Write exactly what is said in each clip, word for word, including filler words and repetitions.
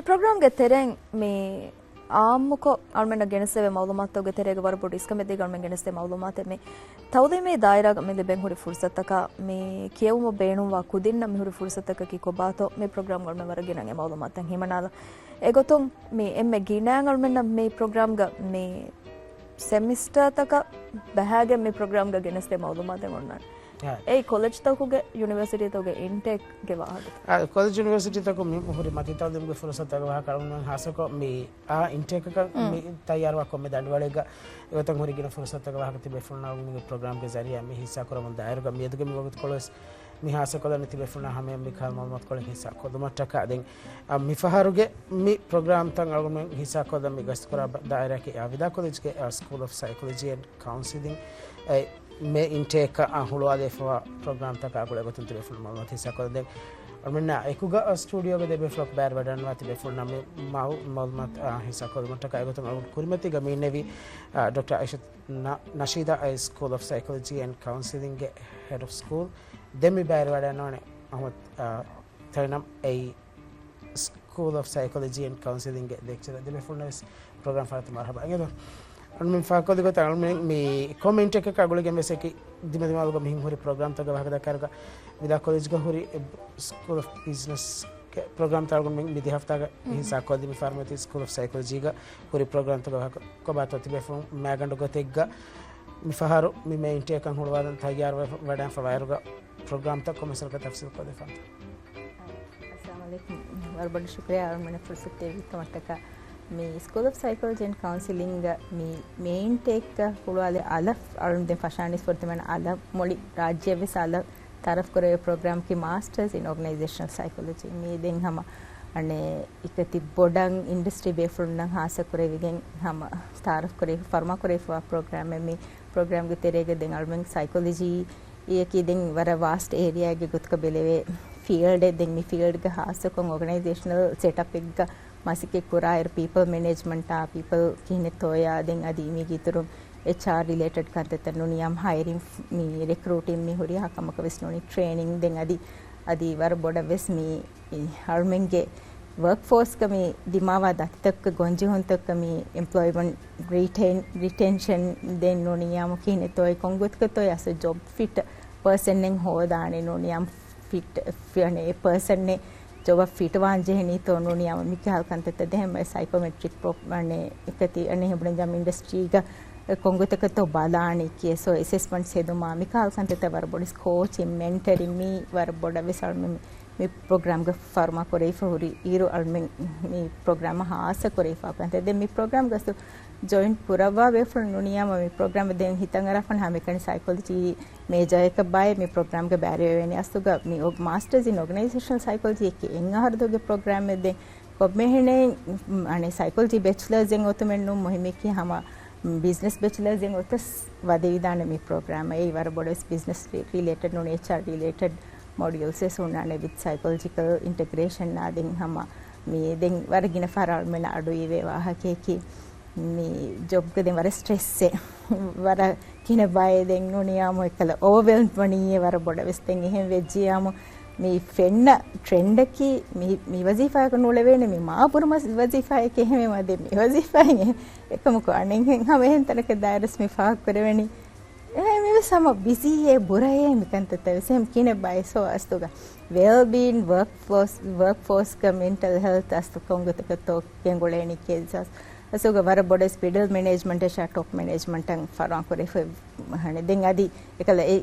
ޕްރޮގްރާމްގެ ތެރެއިން މި އާއްމުކޮށް އަޅުމެންނަށް ގެނެސްދެވޭ މައުލޫމާތުގެ ތެރޭގަ ވަރަށް ބޮޑު އިސްކަމެއް ދީގަ އަޅުމެން ގެނެސްދޭ މައުލޫމާތެއް މި ތައުލީމީ ދާއިރާގަ މި ލިބެން ހުރި ފުރުސަތަކާ މި ކިޔެވުމަށް ބޭނުންވާ ކުދިންނަށް މިހުރި ފުރުސަތަކަކީ ކޮބާތޯ މި ޕްރޮގްރާމްގަ އަޅުމެން ވަރަށް ގިނަ އެ މައުލޫމާތުތައް ހިމަނާލަ. އެގޮތުން މި އެންމެ ގިނައިން އަޅުމެންނަށް މި ޕްރޮގްރާމްގަ މި ސެމިސްޓާތަކަށް ބަހާގެން މި ޕްރޮގްރާމްގަ ގެނެސްދޭ މައުލޫމާތެއް އޮންނާނެ. އާ. އެއީ ކޮލެޖްތަކުގެ ޔުނިވަރސިޓީތަކުގެ އިންޓޭކްގެ ވާހަކަ. އާ، ކޮލެޖް ޔުނިވަރސިޓީތަކުން މި ހުރި މަތި ތައުލީމުގެ ފުރުސަތުގެ ވާހަކަ އަޅުގަނޑުމެން ހާއްސަކޮށް މި އާ އިންޓޭކަކަށް މި ތައްޔާރުވާ ކޮންމެ ދަނޑިވަޅެއްގަ އެގޮތަށް ހުރި ގިނަ ފުރުސަތުގެ ވާހަކަ ތިބޭފުޅުންނާ މި ޕްރޮގްރާމްގެ ޒަރީއާ މި ހިއްސާކުރަމުން ދާއިރުގަ މިއަދުގެ މި ވަގުތުކޮޅުވެސް މި ހާއްސަކޮށްލަނީ ތިބޭފުޅުންނާ ހަމަޔަށް މި ކަހަލަ މައުލޫމާތުކޮޅެއް ހިއްސާ ކޮށްލުމަށްޓަކާ. ދެން އަ، މިފަހަރުގެ މި ޕްރޮގްރާމްތައް އަޅުގަނޑުމެން ހިއްސާކޮށްލަން މި ގަސްތުކުރާ ބަ-، ދާއިރާއަކީ އަ، ވިދާ ކޮލެޖްގެ އަ، ސްކޫލް އޮފް ސައިކޮލޮޖީ އެންޑް ކައުންސިލިން އެ، މޭ އިންޓޭކަށް އަ، ހުޅުވާލައިފަވާ ޕްރޮގްރާމްތަކާ ގުޅޭ ގޮތުން ތިބޭފުޅުން މައުލޫމާތު ހިއްސާކޮށްލަން. ދެން އަޅުމެންނާ އެކުގަ އަ، ސްޓޫޑިއޯގަ ދެބޭފުޅަކު ބައިވެރިވަޑައިގަންނަވާ ތިބޭފުޅުންނާ މި މައު-، މައުލޫމާތު އަ، ހިއްސާކޮށްލުމަށްޓަކާ. އެގޮތުން އަޅުގަނޑު ކުރިމަތީގަ މި އިންނެވީ އަ، ޑޮކްޓަރ އައިޝަތު ނަ-، ނަޝީދާ އައި ސްކޫލް އޮފް ސައިކޮލޮޖީ އެންޑް ކައުންސިލިންގެ ހެޑް އޮފް ސްކޫލް. ދެން މި ބައިވެރިވަޑައިގަންނަވާނެ އަހުމަދު، އާ، ތަނިނަމް އެއީ ސްކޫލް އޮފް ސައިކޮލޮޖީ އެންޑް ކައުންސިލިންގެ ލެކްޗަރ. ދެމެފުޅުންނަށް ވެސް ޕްރޮގްރާމް ފަރާތުން މަރުހަބާ. އިނގޭތޯ އަޅުމެން ފާކޮށްލި ގޮތަށް އަޅުމެން މި ކޮންމެ އިންޓޭކަކާ ގުޅިގެން ވެސް އެކި ދިމަދިމާލުގަ މިހިން ހުރި ޕްރޮގްރާމްތަކުގެ ވާހަކަ ދައްކާއިރުގަ ވިދާ ކޮލެޖްގަ ހުރި ސްކޫލް އޮފް ބިޒްނަސް ޕްރޮގްރާމްތައް އަޅުގަނޑުމެން މި ދެ ހަފްތާގަ ހިއްސާކޮށްލި މި ފާރުމަތި ސްކޫލް އޮފް ސައިކޮލޮޖީގަ ހުރި ޕްރޮގްރާމްތަކުގެ ވާހަކަ ކޮބާތޯ ތިބޭފުޅުން މައިގަނޑު ގޮތެއްގަ މިފަހަރު މި މޭ އިންޓޭކަށް ހުޅުވާލަން ތައްޔާރުވެ ވަޑައިފަ ވާއިރުގަ ޕްރޮގްރާމްތައް ކޮމެސަރަކަށް ތަފްސީލް ކޮށްދެފާނެ. އައްސަލާމު ޢަލައިކުމް. ވަރަށް ބޮޑަށް ޝުކުރިއްޔާ އަޅުމެންނަށް ފުރުސަތު ދެއްވިކަމަށްޓަކާ. މި ސްކޫލް އޮފް ސައިކޮލޮޖީ އެންޑް ކައުންސިލިންގ މި މޭ އިންޓޭކްގަ ހުޅުވާލި އަލަށް އަޅުން ދެން ފަށާނީސް ފުރަތަމަ އަލަށް މުޅި ރާއްޖެއަށް ވެސް އަލަށް ތައާރަފް ކުރެވޭ ޕްރޮގްރާމަކީ މާސްޓަރސް އިން އޯގަނައިޒޭޝަނަލް ސައިކޮލޮޖީ. މީ ދެން ހަމަ އަނެއް އެކަތި ބޮޑަށް އިންޑަސްޓްރީ ބޭފުޅުންނަށް ހާއްސަ ކުރެވިގެން ހަމަ ތައާރަފް ކުރެ، ފަރުމާ ކުރެވިފައިވާ ޕްރޮގްރާމެއް. މި ޕްރޮގްރާމްގެ ތެރޭގަ ދެން އަޅުމެން ސައިކޮލޮޖީއަކީ ދެން ވަރަށް ވާސްޓް އޭރިއާއެއްގެ ގޮތުގަ ބެލެވޭ ފީލްޑެއް. ދެން މި ފީލްޑްގަ ހާއްސަކޮށް އޯގަނައިޒޭޝަނަލް ސެޓަޕެއްގަ މަސައްކަތް ކުރާއިރު ޕީޕަލް މެނޭޖްމަންޓާ، ޕީޕަލް ކިހިނެއްތޯޔާ، ދެން އަދި މީގެ އިތުރުން އެޗްއާރް ރިލޭޓެޑް ކަންތައްތައް ނޫނީ އާއްމު ހައިރިން، މި ރެކްރޫޓިން މި ހުރިހާ ކަމަކަށް ވެސް ނޫނީ ޓްރޭނިން. ދެން އަދި، އަދި ވަރަށް ބޮޑަށް ވެސް މި އަޅުމެންގެ ވަރކް ފޯސްގަ މި ދިމާވާ ދަތިތަކުގެ ގޮންޖެހުންތަކަށް މި އެމްޕްލޯއިމަންޓް ރިޓެން، ރިޓެންޝަން ދެން ނޫނީ އާއްމު ކިހިނެއްތޯއޭ ކޮންގޮތަކަށްތޯއޭ އަސްލު ޖޮބް ފިޓް ޕާސަނެއް ހޯދާނެ ނޫނީ އާއްމު ފިޓް، ފި-، އަނެއް އެ ޕާސަންއެއް ޖޮބަށް ފިޓްވާން ޖެހެނީތޯ ނޫނީ އާއްމު މި ކިހާ ކަންތައްތައް ދެހެން ސައިކޯމެޓްރިކް ޕްރޮ-، އަނެއް އެކަތި އަނެއް ހެން ބުނަންޖެހޭ އިންޑަސްޓްރީގަ ކޮންގޮތަކަށްތޯ ބަލާނީ ކިޔަސް އެސެސްމަންޓްސް ހެދުމާ މި ކިހާ ކަންތައްތައް ވަރަށް ބޮޑަށް ކޯޗިން، މެންޓަރިން މީ ވަރަށް ބޮޑަށް ވެސް އަޅުމެން މި މި ޕްރޮގްރާމްގަ ފަރުމާ ކުރެވިފަ ހުރި އިރު އަޅުމެން މި ޕްރޮގްރާމަށް ހާއްސަ ކުރެވިފަ ކަންތައް. ދެން މި ޕްރޮގްރާމްގަ އަސްލު ޖޮއިން ކުރައްވާ ބޭފުޅުން ނޫނީ އާއްމު މި ޕްރޮގްރާމް ދެން ހިތަށް އަރާފަން ހަމައެކަނި ސައިކޮލޮޖީ މޭޖާއަކަށް ބާއޭ މި ޕްރޮގްރާމްގަ ބައިވެރިވެވޭނެ. އަސްލުގަ މި އޮ-، މާސްޓަރސް އިން އޯގަނައިޒޭޝަނަލް ސައިކޮލޮޖީ އެކި އެއް އަހަރު ދުވަހުގެ ޕްރޮގްރާމެއް. ދެން ކޮންމެހެނެއް، އަނެއް ސައިކޮލޮޖީ ބެޗުލަރސް އެއް އޮތުމެއް ނޫން މުހިއްމީކީ ހަމަ ބިޒްނަސް ބެޗުލަރސް އެއް އޮތަސް ވަދެވިދާނެ މި ޕްރޮގްރާމަށް. އެއީ ވަރަށް ބޮޑަށް ވެސް ބިޒްނަސް ރި-، ރިލޭޓެޑް ނޫން އެޗްއާރް ރިލޭޓެޑް މޮޑިއުލްސް ވެސް ހުންނާނެ ވިތް ސައިކޮލޮޖިކަލް އިންޓަގްރޭޝަންއާ ދެން ހަމަ މި ދެން ވަރަށް ގިނަ ފަހަރަށް އަޅުމެންނަށް އަޑުއިވޭ ވާހަކައަކީ މި ޖޮބްގަ ދެން ވަރަށް ސްޓްރެސްއެއް ވަރަށް ކިހިނެއް ބައެއް ދެން ނޫނީ އާއްމު އެއްކަލަ އޯވަރވެލްމްޑް ވަނީއޭ ވަރަށް ބޮޑަށް ވެސް. ދެން އެހެން ވެއްޖިއްޔާމު މި ފެންނަ ޓްރެންޑަކީ މި، މި ވަޒީފާއަކަށް ނޫޅެވޭނެ މި މާބުރު މަސް-، ވަޒީފާއެކޭ އެހެންވީމަ ދެން މި ވަޒީފާއެއް އެކަމަކު އަނެއްހެން ހަމަ އެހެން ތަނަކަށް ދާއިރުވެސް މި ފާހަގަކުރެވެނީ. އެހެން މިވެސް ހަމަ ބިޒީއޭ ބުރައޭ މި ކަންތައްތައް ވެސް އެހެން ކިހިނެއް ބައެއް. ސޯ އަސްލުގަ ވެލްބީން ވަރކް ފޯސް، ވަރކް ފޯސްގަ މެންޓަލް ހެލްތް އަސްލު ކޮންގޮތަކަށްތޯ ގެންގުޅޭނީ ކޭސް އަސް-، އަސްލުގަ ވަރަށް ބޮޑަށް ވެސް މިޑަލް މެނޭޖްމަންޓަށާ ޓޮޕް މެނޭޖްމަންޓަށް ފަރުވާ ކުރެވިފަ އަހަނެ. ދެން އަދި އެކަލަ އެ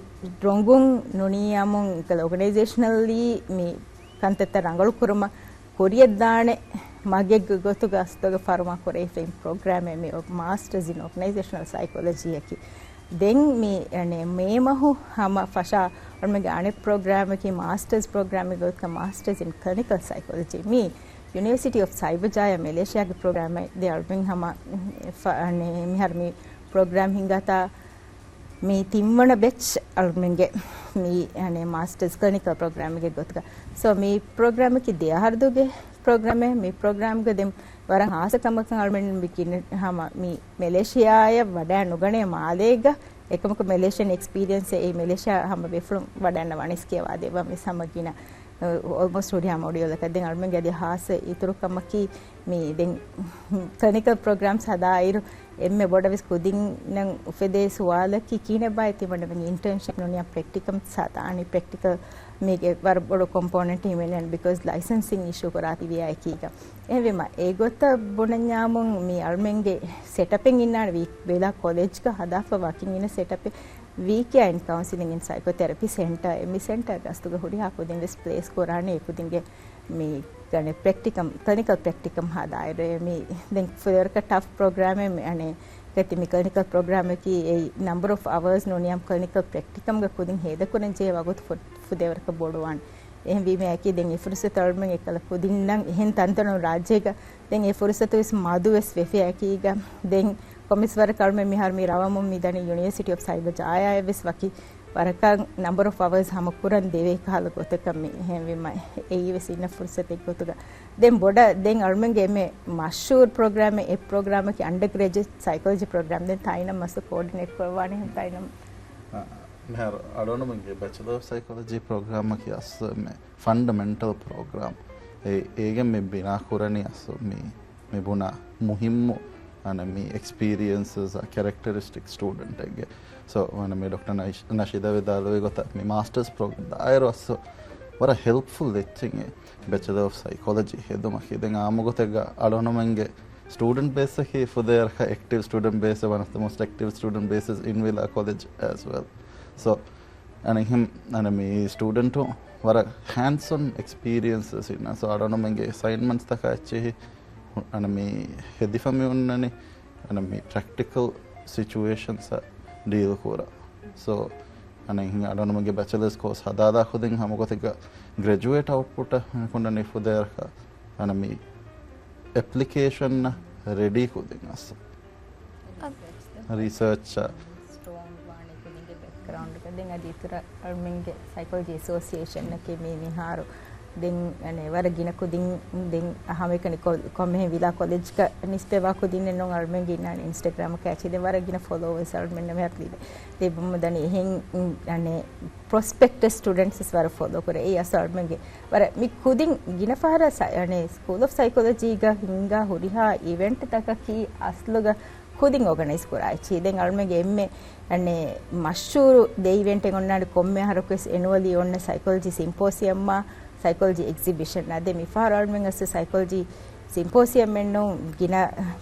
ރޮނގުން ނޫނީ އާއްމު އެކަލަ އޯގަނައިޒޭޝަނަލީ މި ކަންތައްތައް ރަނގަޅު ކުރުމަށް ކުރިޔަށްދާނެ މަގެއްގެ ގޮތުގަ އަސްލުގަ ފަރުމާ ކުރެވިފައި ޕްރޮގްރާމެއް މި އޮ-، މާސްޓަރސް އިން އޯގަނައިޒޭޝަނަލް ސައިކޮލޮޖީއަކީ. ދެން މި، އަނެއް، މޭ މަހު ހަމަ ފަށާ އަޅުމެންގެ އަނެއް ޕްރޮގްރާމަކީ މާސްޓަރސް ޕްރޮގްރާމެއްގެ ގޮތުގަ މާސްޓަރސް އިން ކްލިނިކަލް ސައިކޮލޮޖީ. މީ ޔުނިވަރސިޓީ އޮފް ސައިބަޖާޔާ މެލޭޝިޔާގެ ޕްރޮގްރާމެއް. ދެން އަޅުމެން ހަމަ ފަ-، އަނެއް، މިހާރު މި ޕްރޮގްރާމް ހިންގާތާ މި ތިންވަނަ ބެޗް އަޅުމެންގެ މި، އަނެއް، މާސްޓަރސް ކްލިނިކަލް ޕްރޮގްރާމްގެ ގޮތުގަ. ސޯ މި ޕްރޮގްރާމަކީ ދެ އަހަރު ދުވަހުގެ ޕްރޮގްރާމެއް. މި ޕްރޮގްރާމްގަ ދެން ވަރަށް ހާއްސަ ކަމަކަށް އަޅުމެން މި ގިނަ ހަމަ މި މެލޭޝިޔާއަށް ވަޑައި ނުގަނޭ މާލޭގަ އެކަމަކު މެލޭޝިއަން އެކްސްޕީރިއަންސް އެއީ މެލޭޝިޔާ ހަމަ ބޭފުޅުން ވަޑައިންނަވާނެ ސްކޭވާ ދެއްވަން ވެސް ހަމަ ގިނަ އޯލްމޯސްޓް ހުރިހާ މޮޑިއުލަކަށް. ދެން އަޅުމެންގެ އަދި ހާއްސަ އިތުރު ކަމަކީ، މި ދެން ކްލިނިކަލް ޕްރޮގްރާމްސް ހަދާއިރު، އެންމެ ބޮޑަށް ވެސް ކުދިންނަށް އުފެދޭ ސުވާލަކީ، ކިހިނެއްބާ ތިމަންނަމެން އިންޓާންޝިޕް ނޫނީ ޕްރެކްޓިކަމް ސާދާ އަނި ޕްރެކްޓިކަލް މީގެ ވަރަށް ބޮޑު ކޮމްޕޯނެންޓް ހިމެނެން، ބިކޮޒް ލައިސަންސިން އިޝޫ ކުރާތީވިޔާ އެކީގަ. އެހެންވީމަ، އެގޮތަށް ބުނަންޏާމުން މި އަޅުމެންގެ ސެޓަޕެއް އިންނާނެ ވީ ވެލާ ކޮލެޖްގަ ހަދާފަ ވަކިން އިންނަ ސެޓަޕެއް ވީ ކެއާ އިން ކައުންސިލިން އިން ސައިކޯތެރަޕީ ސެންޓަރ. އެ މި ސެންޓަރ ގަސްތުގަ ހުރިހާ ކުދިން ވެސް ޕްލޭސް ކުރާނެ އެ ކުދިންގެ މި ގަނެ ޕްރެކްޓިކަމް، ކްލިނިކަލް ޕްރެކްޓިކަމް ހަދާއިރު. މި ދެން ފުލޯރަކަ ޓަފް ޕްރޮގްރާމެއް މި އަނެ ގަތި މި ކްލިނިކަލް ޕްރޮގްރާމަކީ އެއީ ނަމްބަރ އޮފް އަވަރސް ނޫނިޔާމް ކްލިނިކަލް ޕްރެކްޓިކަމްގަ ކުދިން ހޭދަކުރަން ޖެހޭ ވަގުތު ފު-، ފުދޭވަރަކަށް ބޮޑުވާނެ. އެހެންވީމަ އެކީ ދެން އެ ފުރުސަތު އަޅުމެން އެކަލަ ކުދިންނަށް އެހެން ތަންތަނުން ރާއްޖޭގަ ދެން އެ ފުރުސަތު ވެސް މަދު ވެސް ވެފަ އެކީގަ. ދެން ކޮމިސް ވަރަކަށް އަޅުމެން މިހާރު މި ރަވަމުން މި ދަނީ ޔުނިވަރސިޓީ އޮފް ސައިބަޖާޔާއަށް ވެސް ވަކި ވަރަކަށް ނަމްބަރ އޮފް އަވަރސް ހަމަ ކުރަން ދެވޭ ކަހަލަ ގޮތަކަށް މި. އެހެންވީމަ އެއީ ވެސް އިންނަ ފުރުސަތެއް ގޮތުގަ. ދެން ބޮޑަށް ދެން އަޅުމެންގެ އެންމެ މަޝްހޫރު ޕްރޮގްރާމެއް، އެ ޕްރޮގްރާމަކީ އަންޑަރ ގްރެޖުއޭޓް ސައިކޮލޮޖީ ޕްރޮގްރާމް. ދެން ތާއިނަމް މަސް ކޯޑިނޭޓް ކުރައްވާނެ ހަމަ ތާއިނަމް. އާ، މިހާރު އަޅުގަނޑުމެންގެ ބެޗަލަރ އޮފް ސައިކޮލޮޖީ ޕްރޮގްރާމަކީ އަސްލު އެންމެ ފަންޑަމެންޓަލް ޕްރޮގްރާމް. އެ، އޭގެ މި ބިނާ ކުރަނީ އަސްލު މި، މި ބުނާ މުހިއްމު، އަނެ، މި އެކްސްޕީރިއެންސަސް އާ ކެރެކްޓަރިސްޓިކް ސްޓޫޑެންޓެއްގެ. ސޯ، އަނެ، މި ޑޮކްޓަރ ނަޝް-، ނަޝީދާ ވިދާޅުވި ގޮތަށް މި މާސްޓަރސް ޕްރޮގްރާމް ދާއިރު އަސްލު ވަރަށް ހެލްޕްފުލް އެއްޗެއް އެ ބެޗަލަރ އޮފް ސައިކޮލޮޖީ ހެދުމަކީ. ދެން އާއްމު ގޮތެއްގަ އަޅުގަނޑުމެންގެ ސްޓޫޑެންޓް ބޭސްއަކީ ފުދޭވަރަކަށް އެކްޓިވް ސްޓޫޑެންޓް ބޭސް، ވަން އޮފް ދަ މޯސްޓް އެކްޓިވް ސްޓޫޑެންޓް ބޭސް އިން ވިލާ ކޮލެޖް އެޒް ވެލް. ސޯ، އަނެއްހެން، އަނެ މި ސްޓޫޑެންޓު ވަރަށް ހޭންޑްސް އޮން އެކްސްޕީރިއެންސަސް އިންނަ. ސޯ، އަޅުގަނޑުމެންގެ އެސައިންމަންޓްސް ތަކާ އެއްޗެހި، އަނެ މި ހެދިފަ މި އޮންނަނީ، އަނެ މި ޕްރެކްޓިކަލް ސިޗުއޭޝަންސް ޑީލް ކުރާ. ސޯ، އަނެއްހެން އަޅުގަނޑުމެންގެ ބެޗަލަރސް ކޯސް ހަދާދާ ކުދިން ހަމަ ގޮތެއްގަ ގްރެޖުއޭޓް އައުޓްޕުޓަށް ހަމަ ކުންނަނީ ފުދޭވަރަކަށް އަނެ މި އެޕްލިކޭޝަން ރެޑީ ކުދިން އަސް. ރިސަރޗް ސްޓްރޮންގް ވާނެ ކުދިންގެ ބެކްގްރައުންޑްގަ. ދެން އަދި އިތުރަށް އަޅުމެންގެ ސައިކޮލޮޖީ އެސޯސިއޭޝަންއަކީ މި މިހާރު ދެން އަނެ ވަރަށް ގިނަ ކުދިން ދެން ހަމައެކަނި ކޮ-، ކޮންމެހެން ވިލާ ކޮލެޖްގަ ނިސްބަތްވާ ކުދިންނެއް ނޫން އަޅުމެންގެ އިންނާނެ އިންސްޓަގްރާމަކާ އެއްޗެއް. ދެން ވަރަށް ގިނަ ފޮލޯވަރސް އަޅުމެންނަށް މިހާރު ލިބޭ. ލިބުމަށް ދަނީ އެހެން އަނެ ޕްރޮސްޕެކްޓަސް ސްޓޫޑެންޓްސް ވެސް ވަރަށް ފޮލޯ ކުރޭ. އެއީ އަސްލު އަޅުމެންގެ ވަރަށް މި ކުދިން ގިނަ ފަހަރަށް ސަ-، އަނެ ސްކޫލް އޮފް ސައިކޮލޮޖީގަ ހިންގާ ހުރިހާ އިވެންޓްތަކަކީ އަސްލުގަ ކުދިން އޯގަނައިޒް ކުރާ އެއްޗެއް. ދެން އަޅުމެންގެ އެންމެ އަނެ މަޝްހޫރު ދެ އިވެންޓެއް އޮންނާނެ ކޮންމެ އަހަރަކުވެސް އެނުއަލީ އޮންނަ ސައިކޮލޮޖީ ސިމްޕޯސިއަމާ ސައިކޮލޮޖީ އެގްޒިބިޝަން. އަދި މިފަހަރު އަޅުމެން އަސްލު ސައިކޮލޮޖީ ސިމްޕޯސިއަމެއް ނޫން، ގިނަ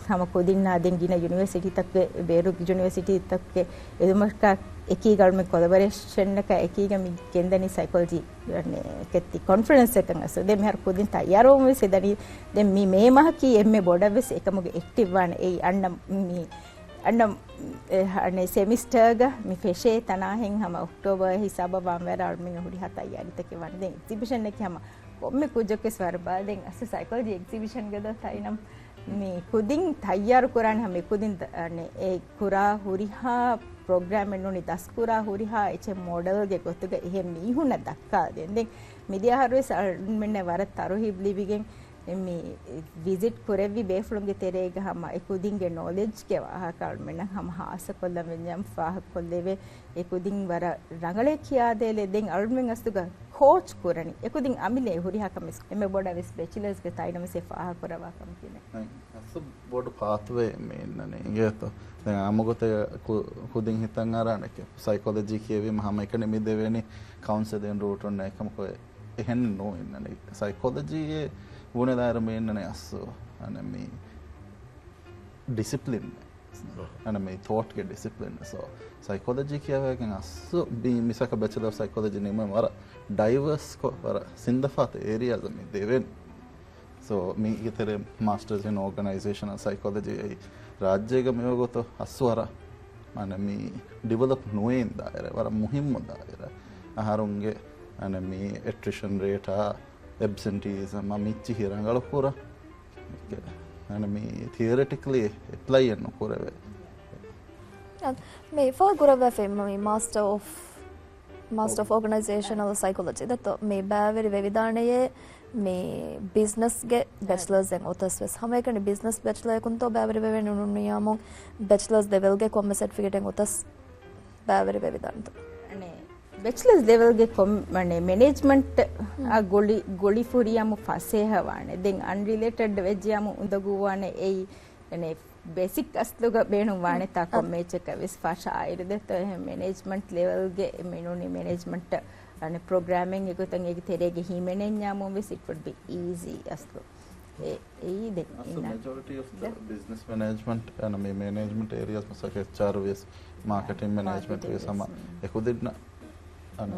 ހަމަ ކުދިންނާ ދެން ގިނަ ޔުނިވަރސިޓީތަކުގެ، ބޭރު ޔުނިވަރސިޓީތަކުގެ އެދުމަކާ އެކީގަ އަޅުމެން ކޮލަބަރޭޝަންއަކާ އެކީގަ މި ގެންދަނީ ސައިކޮލޮޖީ އަނެ ކެތި ކޮންފަރެންސްއަކަށް އަސްލު. ދެން މިހާރު ކުދިން ތައްޔާރުވަމުން ވެސް ހެދަނީ. ދެން މި މޭ މަހަކީ އެންމެ ބޮޑަށް ވެސް އެކަމުގެ އެކްޓިވް ވާނެ. އެއީ އަންނަ މި އަންނަ، އެ، އަނެ ސެމިސްޓަރގަ މި ފެށޭ ތަނާހެން ހަމަ އޮކްޓޯބަރ ހިސާބަށް ވާންވެރަށް އަޅުމެން ހުރިހާ ތައްޔާރީތަކެއް ވާނެ. ދެން އެގްޒިބިޝަންއަކީ ހަމަ ކޮންމެ ކުއްޖަކުވެސް ވަރަށް ބާ. ދެން އަސްލު ސައިކޮލޮޖީ އެގްޒިބިޝަންގަ ދޯ ތާއިނަމް މި ކުދިން ތައްޔާރު ކުރާނެ ހަމަ އެ ކުދިން ދަ-، އަނެ އެ ކުރާ ހުރިހާ ޕްރޮގްރާމެއް ނޫނީ ދަސްކުރާ ހުރިހާ އެއްޗެއް މޮޑެލްގެ ގޮތުގަ އެހެން މީހުންނަށް ދައްކާލަދޭން. ދެން މިދިޔަ އަހަރުވެސް އަޅުމެންނަށް ވަރަށް ތަރުހީބް ލިބިގެން މި ވިޒިޓް ކުރެއްވި ބޭފުޅުންގެ ތެރޭގަ ހަމަ އެ ކުދިންގެ ނޮލެޖްގެ ވާހަކަ އަޅުމެންނަށް ހަމަ ހާއްސަކޮށްލަން ވެއްޖެ. ފާހަގަކޮށްލެވޭ އެ ކުދިން ވަރަށް ރަނގަޅޭ ކިޔާދޭލެ. ދެން އަޅުމެން އަސްލުގަ ކޯޗް ކުރަނީ އެ ކުދިން އަމިއްލަ އެ ހުރިހާ ކަމެއް އެންމެ ބޮޑަށް ވެސް ބެޗިލަރސްގެ ތާއިނަމަސް އެ ފާހަގަކުރައްވާ ކަމަކީ ނެ. އައި، އަސްލު ބޮޑު ޕާތުވޭ މި އިންނަނީ އިނގޭތޯ. ދެން އާއްމު ގޮތެއް ކު-، ކުދިން ހިތަށް އަރާނެ ސައިކޮލޮޖީ ކިޔެވީމަ ހަމައެކަނި މި ދެވޭނީ ކައުންސެލިން ރޫޓުން އެކަމަކު އެހެން ނޫން އިންނަނީ. ސައިކޮލޮޖީއޭ ބުނެލާއިރު މި އިންނަނީ އަސްލު އަނެ މި ޑިސިޕްލިން. އަނެ މި ތޯޓްގެ ޑިސިޕްލިން. ސޯ، ސައިކޮލޮޖީ ކިޔަވައިގެން އަސްލު މި މިސާކަށް ބެޗެލަރ އޮފް ސައިކޮލޮޖީ ނިމުމެ ވަރަށް ޑައިވަރސްކޮށް، ވަރަށް ސިންދަފާތެ އޭރިއާޒަށް މި ދެވެން. ސޯ، މީގެ ތެރޭ މާސްޓަރސް އިން އޯގަނައިޒޭޝަނަލް ސައިކޮލޮޖީ އެއީ ރާއްޖޭގަ މިވަގުތު އަސްލު ވަރަށް އަނެ މި ޑިވެލޮޕް ނުވެ އިން ދާއިރެއް، ވަރަށް މުހިއްމު ދާއިރެއް. އަހަރުންގެ އަނެ މި އެޓްރިޝަން ރޭޓާ، އެބްސެންޓީއިޒަމް މިއްޗިހި ރަނގަޅު ކުރަން. އަނެ މި ތިއޮރެޓިކަލީ އެޕްލައިއެއް ނުކުރެވޭ. އަ، މި ފާހަގަކުރައްވާފައި މި މާސްޓަރ އޮފް، މާސްޓަރ އޮފް އޯގަނައިޒޭޝަނަލް ސައިކޮލޮޖީ. ދެއްތޯ މި ބައިވެރި ވެވިދާނެޔޭ މި ބިޒްނަސްގެ ބެޗްލަރސް ދެން އޮތަސް ވެސް. ހަމައެކަނި ބިޒްނަސް ބެޗްލަރަކުންތޯ ބައިވެރި ވެވޭނެ ނޫން ނިޔާމުން ބެޗްލަރސް ލެވެލްގެ ކޮންމެ ސެޓްފިކެޓެއް އޮތަސް ބައިވެރި ވެވިދާނެތޯ. އަނެ ބެޗްލަސް ލެވެލްގެ ކޮން މަނެ މެނޭޖްމަންޓް އަށް ގޮޅި ގޮޅި ފުރިޔަމު ފަސޭހަވާނެ. ދެން އަންރިލޭޓެޑް ވެއްޖިޔަމު އުނދަގޫވާނެ. އެއީ އަނެ ބޭސިކް އަސްލުގަ ބޭނުން ވާނެތާ ކޮންމެ އެއްޗަކަށް ވެސް ފަށާއިރު ދެއްތޯ އެހެން މެނޭޖްމަންޓް ލެވެލްގެ މިނޫނީ މެނޭޖްމަންޓް އަނެ ޕްރޮގްރާމިން އެގޮތަށް އޭގެ ތެރޭގެ ހިމެނެންޏާމުން ވެސް it would be easy އަސްލު. އެ އެއީ ދެން އަސްލު މެޖޯރިޓީ އޮފް ދަ ބިޒްނަސް މެނޭޖްމަންޓް އަނަ މި މެނޭޖްމަންޓް އޭރިޔާސް މަސަކަ އެޗްއާރު ވިޔަސް މާކެޓިން މެނޭޖްމަންޓް ވިޔަސް ހަމަ އެކުދިންނަ އަނެ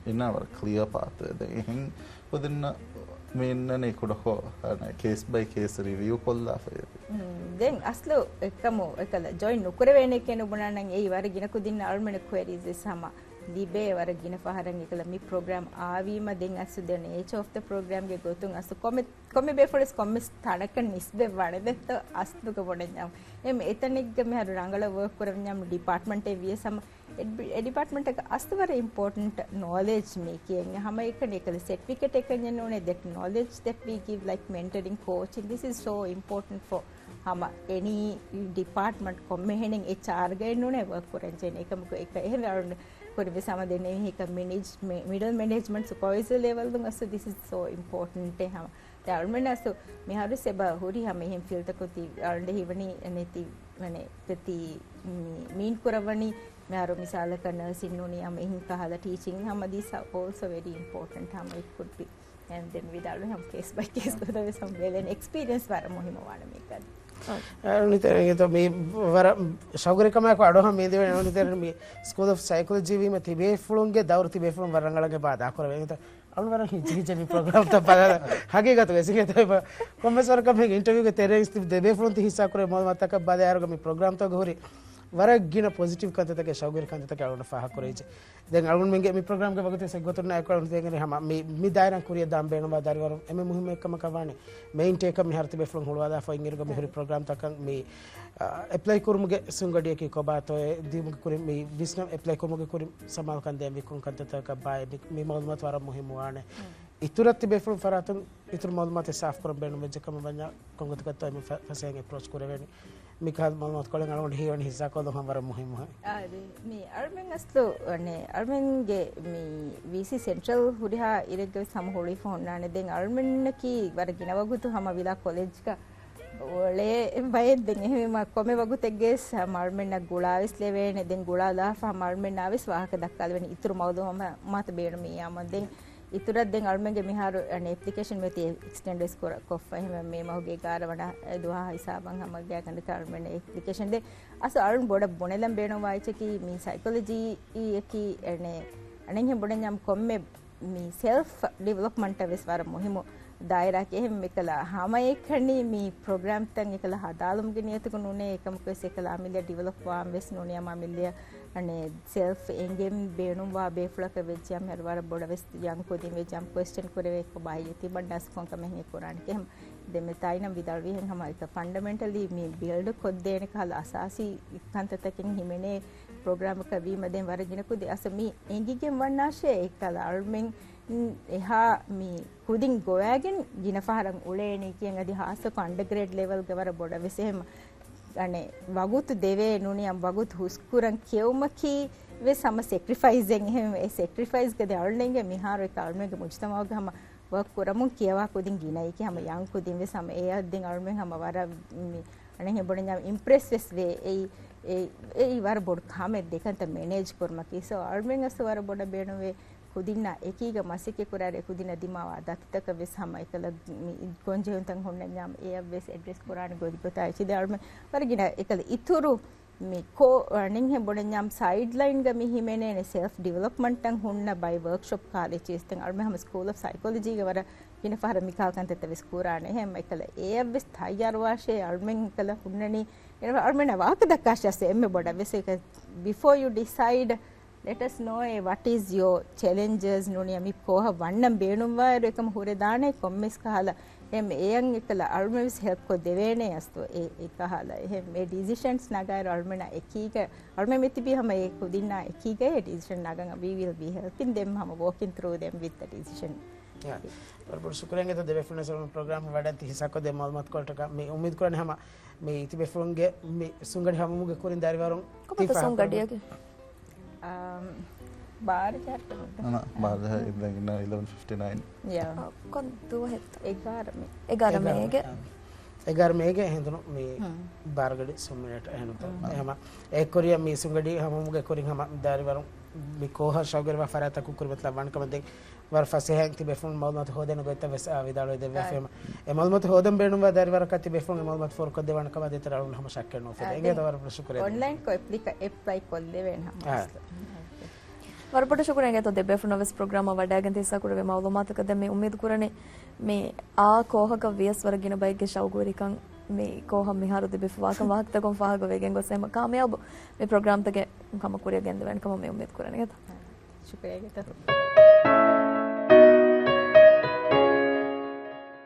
އިންނާ ވަރަށް ކްލިއަރ ޕާތުވެ. ދެން އެހެން ކުދިންނަ މި އިންނަނީ ކުޑަކޮށް އަނެ ކޭސް ބައި ކޭސް ރިވިއު ކޮށްލާފަ. ދެން އަސްލު އެކަމު އެކަލަ ޖޮއިން ނުކުރެވޭނެ ކޭ ނުބުނާނަން އެއީ ވަރަށް ގިނަ ކުދިންނަ އަޅުމެން ކުއެރީސް ވެސް ހަމަ ލިބޭ ވަރަށް ގިނަ ފަހަރަށް އެކަލަ މި ޕްރޮގްރާމް އާވީމަ ދެން އަސްލު ދެ ނޭޗާ އޮފް ދަ ޕްރޮގްރާމްގެ ގޮތުން އަސްލު ކޮމެ ކޮންމެ ބޭފުޅެސް ކޮންމެސް ތަނަކަށް ނިސްބަތް ވާނެ ދެއްތޯ އަސްލުގަ ބޮޑެއް ނަމަ. އެމް އެތަނެއްގަ މިހާރު ރަނގަޅަށް ވޯކް ކުރަންޏާމު ޑިޕާޓްމަންޓެއް ވިޔަސް ހަމަ އެޑް-، އެ ޑިޕާޓްމަންޓަކަށް އަސްލު ވަރަށް އިމްޕޯޓެންޓް ނޯލެޖް މީ ކިޔަން ހަމަ އެކަނި އެކަލަ ސެޓްފިކެޓް އެކަންޏެއް ނޫނޭ. That knowledge that we give, like mentoring, coaching, this is so important for ހަމަ އެނީ ޑިޕާޓްމަންޓް ކޮންމެހެނެއް އެޗްއާރްގައި ނޫނޭ ވޯކް ކުރަން ޖެހޭނެ. އެކަމަކު އެކަ އެހެން ކުރި ވެސް ހަމަ ދެން ހިކަ މެނޭޖް-، މެ-، މިޑަލް މެނޭޖްމަންޓް ސުޕަވައިޒަރ ލެވެލް ދުން އަސް this is so important އެ ހަމަ. ދެ އަޅުމެން އަސް މިހާރު ސެބަ ހުރި ހަމަ އެހެން ފީލްޑްތަކު ތި އަޅުންޑެ ހީވަނީ ނެތި ވަނެ ތި މީ-، މީން ކުރައްވަނީ މިހާރު މިސާލަކަށް ނަރސިން ނޫނީ ހަމަ އެހެން ކަހަލަ ޓީޗިން ހަމަ this are also very important ހަމަ it could be. އެން ދެން ވިދާޅުވި ހަމަ ކޭސް ބައި ކޭސް ގޮތަށް ވެސް ހަމަ ބެލެން އެކްސްޕީރިއެންސް ވަރަށް މުހިއްމު ވާނެ މީގަ. އަ، ނިތޭ މި ވަރަށް ޝައުގުވެރިކަމާއެކު އަޑުއަހަން މި ދެވެނީ ނިތޭ މި ސްކޫލް އޮފް ސައިކޮލޮޖީ ވީމަ ތިބޭފުޅުންގެ ދައުރު ތިބޭފުޅުން ވަރަށް ރަނގަޅަށް އެބަ އަދާކުރެވޭ. އަޅުން ވަރަށް ހިޖި ހިޖެ މި ޕްރޮގްރާމްތައް ބަލާލަ ހަގީގަތު ވެސް އިނގޭތޯ އެބަ ކޮންމެސް ވަރަކަށް މި އިންޓަވިއުގެ ތެރެއިން ތި ދެބޭފުޅުން ތި ހިއްސާކުރެ މައުލޫމާތުތަކަށް ބަލާއިރުގަ މި ޕްރޮގްރާމްތަކުގެ ހުރި ވަރަށް ގިނަ ޕޮޒިޓިވް ކަންތައްތަކެއް ޝައުގުވެރި ކަންތައްތަކެއް އަޅުން ފާހަގަކުރެވިއްޖެ. ދެން އަޅުންމެންގެ މި ޕްރޮގްރާމްގެ ވަގުތު އެއްގޮތުން އެކު އަޅުން ތޭނގެނި ހަމަ މި، މި ދާއިރާ ކުރިއަށް ދާން ބޭނުންވާ ދަރިވަރުން އެންމެ މުހިއްމު އެއްކަމަކަށް ވާނީ މެއިން ޓޭކަށް މިހާރު ތިބޭފުޅުން ހުޅުވާލާފަ އިންއިރުގަ މިހުރި ޕްރޮގްރާމްތަކަށް މި، އަ، އެޕްލައި ކުރުމުގެ ސުންގަޑިއަކީ ކޮބާތޯއޭ ދިއުމުގެ ކުރިން މި ވިސްނަން އެޕްލައި ކުރުމުގެ ކުރިން ސަމާލުކަން ދޭން ވިއްކުން ކަންތައްތަކަށް ބާއޭ މި، މި މައުލޫމާތު ވަރަށް މުހިއްމު ވާނެ. އިތުރަށް ތިބޭފުޅުން ފަރާތުން އިތުރު މައުލޫމާތެއް ސާފުކުރަން ބޭނުންވެއްޖެ ކަމަށް ވަންޏާ ކޮންގޮތަކަށްތޯ މި ފަ-، ފަސޭހައިން އެޕްރޯޗް ކުރެވޭނީ. މިކަހަލަ މައުލޫމާތުކޮޅެއް އަޅުގަނޑު ހީވަނީ ހިއްސާކޮށްލުން ހަމަ ވަރަށް މުހިއްމު. އާދެ، މި އަޅުމެން އަސްލު، އަނެ، އަޅުމެންގެ މި ވީސީ ސެންޓްރަލް ހުރިހާ އިރެއްގަ ވެސް ހަމަ ހުޅުވިފަ ހުންނާނެ. ދެން އަޅުމެންނަކީ ވަރަށް ގިނަ ވަގުތު ހަމަ ވިލާ ކޮލެޖްގަ އުޅޭ ބައެއް. ދެން އެހެންވީމަ ކޮންމެ ވަގުތެއްގަ ވެސް ހަމަ އަޅުމެންނަށް ގުޅާ ވެސް ލެވޭނެ. ދެން ގުޅާލާފަ ހަމަ އަޅުމެންނާ ވެސް ވާހަކަ ދައްކާލެވޭނެ އިތުރު މައުލޫމާތު ބޭނުމިއްޔާމު. ދެން އިތުރަށް ދެން އަޅުމެންގެ މިހާރު، އަނެ، އެޕްލިކޭޝަން މިއޮތީ އެކްސްޓެންޑް ވެސް ކުރ-، ކޮށްފަ. އެހެންވެ މޭ މަހުގެ އެގާރަ ވަނަ ދުވަހާ ހިސާބަށް ހަމަ ގާތްގަނޑަކަށް އަޅުމެން އެޕްލިކޭޝަން ދޭ. އަސް އަޅުން ބޮޑަށް ބުނެލަން ބޭނުންވާ އެއްޗަކީ މި ސައިކޮލޮޖީއަކީ، އަނެ، އަނެއްހެން ބުނަންޏާމު ކޮންމެ މި ސެލްފް ޑިވެލޮޕްމަންޓަށް ވެސް ވަރަށް މުހިއްމު ދާއިރާއެކޭ. އެހެން އެކަލަ ހަމައެކަނި މި ޕްރޮގްރާމްތައް އެކަލަ ހަދާލުމުގެ ނިޔަތަކު ނޫނޭ. އެކަމަކު ވެސް އެކަލަ އަމިއްލަ ޑިވެލޮޕް ވާން ވެސް ނޫނީ. އަމިއްލަ އަނެ ސެލްފް އެނގެން ބޭނުންވާ ބޭފުޅަކަށް ވެއްޖިއްޔާ މިހާރު ވަރަށް ބޮޑަށް ވެސް ޔަން ކުދިން ވެއްޖިއްޔާ ކޮއެސްޗަން ކުރެވޭ ކޮބާ ހެއްޔޭ ތިމަން ނަސް ކޮން ކަމެއް ހެއްޔޭ ކުރާނެ ކެހެމް. ދެން މި ތާއިނަމް ވިދާޅުވިހެން ހަމަ އެކަ ފަންޑަމެންޓަލީ މި ބިލްޑް ކޮށްދޭނެ ކަހަލަ އަސާސީ ކަންތައްތަކެއް ހިމެނޭ ޕްރޮގްރާމަކަށް ވީމަ ދެން ވަރަށް ގިނަ ކުދި އަސް މި އެނގިގެން ވަންނާށޭ އެކަލަ އަޅުމެން އެހާ މި ކުދިން ގޮވާގެން ގިނަ ފަހަރަށް އުޅޭނީ ކިޔަން އަދި ހާއްސަކޮށް އަންޑަގްރޭޑް ލެވެލްގެ ވަރަށް ބޮޑަށް ވެސް އެހެން އަނެ ވަގުތު ދެވޭ ނޫނީ ވަގުތު ހުސްކުރަން ކެއުމަކީ ވެސް ހަމަ ސެކްރިފައިސް އެއް އެހެން އެ ސެކްރިފައިސްގަ ދެ އަޅުން އެނގޭ މިހާރު އެކަ އަޅުމެންގެ މުޖުތަމައުގަ ހަމަ ވަރކް ކުރަމުން ކިޔަވާ ކުދިން ގިނައިކި ހަމަ ޔަން ކުދިން ވެސް ހަމަ އެއަށް ދެން އަޅުމެން ހަމަ ވަރަށް މި އަނެއްހެން ބުނަންޏާ އިމްޕްރެސް ވެސް ވޭ. އެއީ، އެ-، އެއީ ވަރަށް ބޮޑު ކަމެއް ދެކަންތައް މެނޭޖް ކުރުމަކީ. ސޯ އަޅުމެން އަސް ވަރަށް ބޮޑަށް ބޭނުންވޭ ކުދިންނާ އެކީގަ މަސައްކަތް ކުރާއިރު އެ ކުދިންނަށް ދިމާވާ ދަތިތަކަށް ވެސް ހަމަ އެކަލަ މި ގޮންޖެހުންތައް ހުންނަންޏާ އެއަށް ވެސް އެޑްރެސް ކުރާނެ ގޮތްގޮތާ އެޗިދެ އަޅުމެން ވަރަށް ގިނަ އެކަލަ އިތުރު މި ކޯ-، އަނެއްހެން ބުނަންޏާ ސައިޑް ލައިންގަ މި ހިމެނޭނެ ސެލްފް ޑިވެލޮޕްމަންޓަށް ހުންނަ ބައި ވަރކްޝޮޕް ކާލެޖީސް ދެން އަޅުމެން ހަމަ ސްކޫލް އޮފް ސައިކޮލޮޖީގެ ވަރަށް ގިނަ ފަހަރަށް މިކާ ކަންތައްތައް ވެސް ކުރާނެ. އެހެން އެކަލަ އެއަށް ވެސް ތައްޔާރުވާށޭ އަޅުމެން އެކަލަ ހުންނަނީ އަޅުމެންނަށް ވާހަކަ ދައްކާށޭ އަސް އެންމެ ބޮޑަށް ވެސް އެކަ، before you decide, let us know what is your challenges ނޫނީ މި ކޯހަށް ވަންނަން ބޭނުންވާއިރު އެކަމަށް ހުރެދާނެ ކޮންމެސް ކަހަލަ އެހެން އެއަށް އެކަލަ އަޅުމެން ވެސް ހެލްޕް ކޮށްދެވޭނެ އަސްތު އެ، އެ ކަހަލަ އެހެން އެ ޑިސިޝަންސް ނަގާއިރު އަޅުމެންނާ އެކީގަ، އަޅުމެން މިތިބީ ހަމަ އެ ކުދިންނާ އެކީގައޭ ޑިސިޝަން ނަގަން we will be helping them ހަމަ walking through them with the decision. ޔާ. ވަރަށް ބޮޑު ޝުކުރިއްޔާ ދެ ދެބޭފުޅުން ސަލަމަ ޕްރޮގްރާމް ވަޑަން ތި ހިއްސާކޮށްދޭ މައުލޫމާތު ކޮޅަށްޓަކާ މި އުއްމީދު ކުރަނީ ހަމަ މި ތިބޭފުޅުންގެ މި ސުންގަޑި ހަމަމުގެ ކުރިން ދަރިވަރުން ކޮބާތޯ ސުންގަޑިއަކީ؟ އަމް، ބާރަ ޖަހައްޓަމުން. ނަނަ، ބާރަ ޖަހަ އިންދަން އިންނަ އިލެވެން ފިފްޓީ ނައިން. ޔާ. ކޮން ދުވަހެއްތަ؟ އެގާރަ މޭ. އެގާރަ މޭގެ. އެގާރަ މޭގެ ހެނދުނު މި ބާރަގަޑި ސުން މިނެޓް އެހެންނުތަ؟ އެހެމަ އެކުރިޔަށް މީސުންގަޑި ހަމަމުގެ ކުރިން ހަމަ ދާރިވަރު މި ކޯހަށް ޝައުގުވެރިވާ ފަރާތަކު ކުރިމަތިލާ ވާންކަމަށް ދެން ވަރަށް ފަސޭހައިން ތިބޭފުޅުން މައުލޫމާތު ހޯދޭނެ ގޮތްތައް ވެސް ވިދާޅުވެ ދެއްވާފައި. އެ މައުލޫމާތު ހޯދަން ބޭނުންވާ ދާރިވަރަކަށް ތިބޭފުޅުން އެ މައުލޫމާތު ފޯރުކޮށްދެއްވާނެ ކަމަށް ދޭތެރޭ އަޅުގަނޑު ހަމަ ޝައްކެއް ނުއުފެދޭ. އެނގޭތަ؟ ވަރަށް ބޮޑަށް ޝުކުރިއްޔާ. އޮންލައިން ކޮށް އެޕްލައި ކޮށްލެވޭނެ ހަމަ. ވަރަށް ބޮޑަށް ޝުކުރެއް އިނގޭތޯ ދެބޭފުޅުންނަށް ވެސް ޕްރޮގްރާމަށް ވަޑައިގެން ތި ހިއްސާ ކުރެވޭ މައުލޫމާތަކަށް. ދެން މި އުއްމީދު ކުރަނީ މި އާ ކޯހަކަށް ވިޔަސް ވަރަށް ގިނަ ބައެއްގެ ޝައުގުވެރިކަން މި ކޯހަށް މިހާރު ދެބޭފުޅުން ވާކަން ވާހަކަތަކުން ފާހަގަވެގެން ގޮސް ހަމަ ކާމިޔާބު މި ޕްރޮގްރާމްތަކެއް ހަމަ ކުރިއަށް ގެންދެވޭނެ ކަމަށް މި އުއްމީދު ކުރަނީ. ޝުކުރިއްޔާ އިނގޭތޯ.